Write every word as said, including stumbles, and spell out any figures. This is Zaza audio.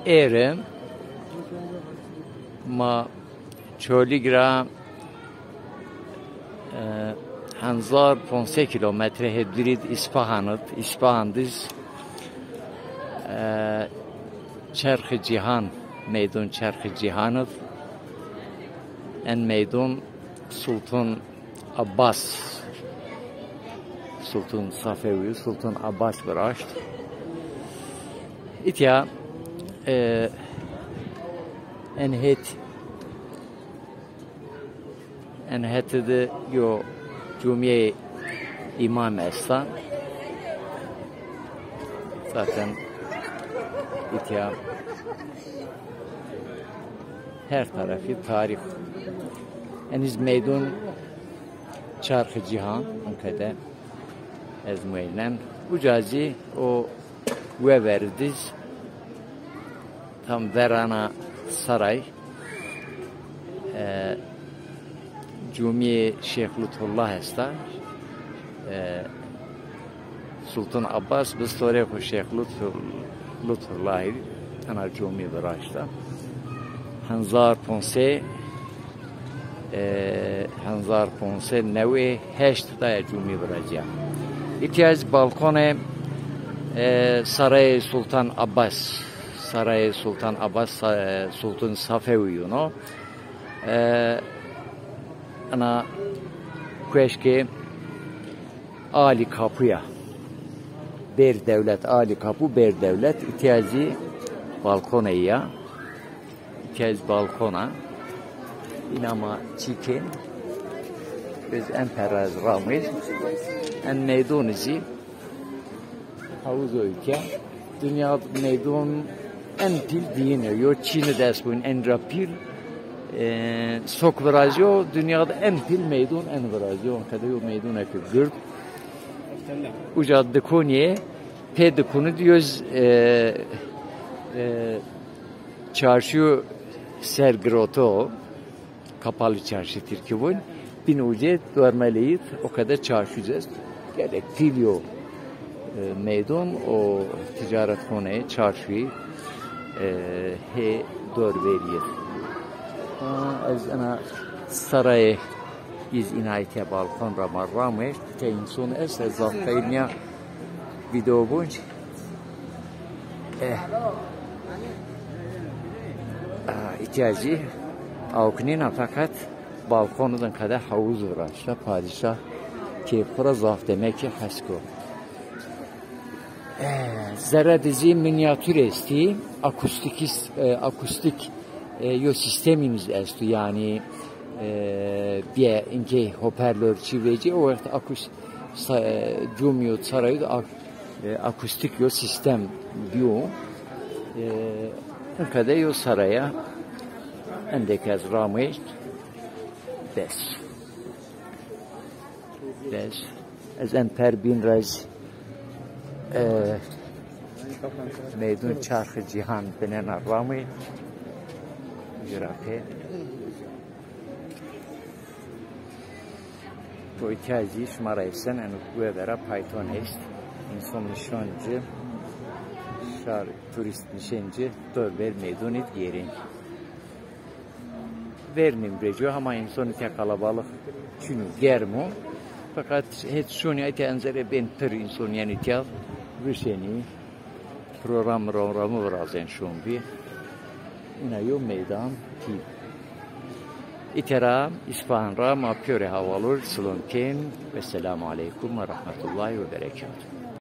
Êrê ma Çolîg ra, e, hezar ponc sey kîlometre hê dûrî di Îsfahan id, Îsfahan diz, e, Çerxê Cîhan, meydon Çerxê Cîhan id, en meydon Sultan Abbas, Sultan Safewî, Sultan Abbas viraşt. Îtya, e, en het, en heti de yo cumîyê îmam esta. Zaten îtya her tarafî tarîx. Eniz meydon Çarxê Cîhan, onkede ez mueynen. Uca zî o wever diz tam verana saray, e, cumîyê Şêx Lutfullah esta. E, Sultan Abbas bi storê xo Şêx Lutful-, Lutfullahî ena cumî viraşta. Hezar ponc sey, e, hezar ponc sey newey heşt daya cumî viracîya. Îtya zî balkonê, e, Sarayê Sultan Abbas, Sarayê Sultan Abbas, sa-, e, Sultan Safewî yuno. E, ena kueşkê Alî Kapu ya. Bêr Dewlet, Alî Kapu Bêr Dewlet. Îtya zî balkonê ya. Îtya zî balkon a. Îna ma çîkên. Biz en pera ez ramêj. En meydon zî hawuz o îtya. Dinya meydon en pîl diyine. Yo Çîn id est bûn en ra pîl. E, sok virazîyo, dinya de en pîl meydon en virazîyo. Onkede yo meydoneke gird. Uca dikonîye, pê dikonî di yo z-, e, e, çarşîyo ser giroto, kapalı çarşı Tirkî vûn. Bîn ucê dormeleyît, o kadar çarşî est. Gelek pîl yo, e, meydon, o ticaretxone, çarşî, e, hê dorverî. Ha, ez ena sarayê Îz îna îtya balkon ra ma ramêşt, îtya înson est, ez zaf qeyl nîya vîdeo bunc. Eh. Ah, îtya zî awk nîna, feqet balkon din qede hawuz viraşta, padîşah keyf xwu ra zaf demekî hes ko. E, zere de zî mînyatûr estî, akustîkîs-, e, akustîk, e, yo sîstemî mi zî esto, yanî, e, bîye inkê hoparlor çî vecî, o wext akus-, sa-, e, cumî yo sarayî de ak-, e, akustîk yo sîstem bîyo. E, inqede yo saraya endek ez ramêşt. Bes. Bes. Ez en per bîn ra zî, e, meydûn Çarxê Cîhan binena ramê. Ciraqê. Boytya zî şima ra esen en wevera payton est. Înson nişon ci, şar turîst nişên ci, dor ber meydûnî gêrên. Vernî vecîyo, hema înson îtya qalabalix çin o, germ o. Feqet het şonî îtya enzerê bên pir înson, yanî îtya vişenî, program programî virazên şon bî. Îna yo meydan pîl. Îtya ra, Îsfahan ra ma pîyorê hawalor silom kên. Wesselamu aleykum ve rahmetullahi ve berekatuhu.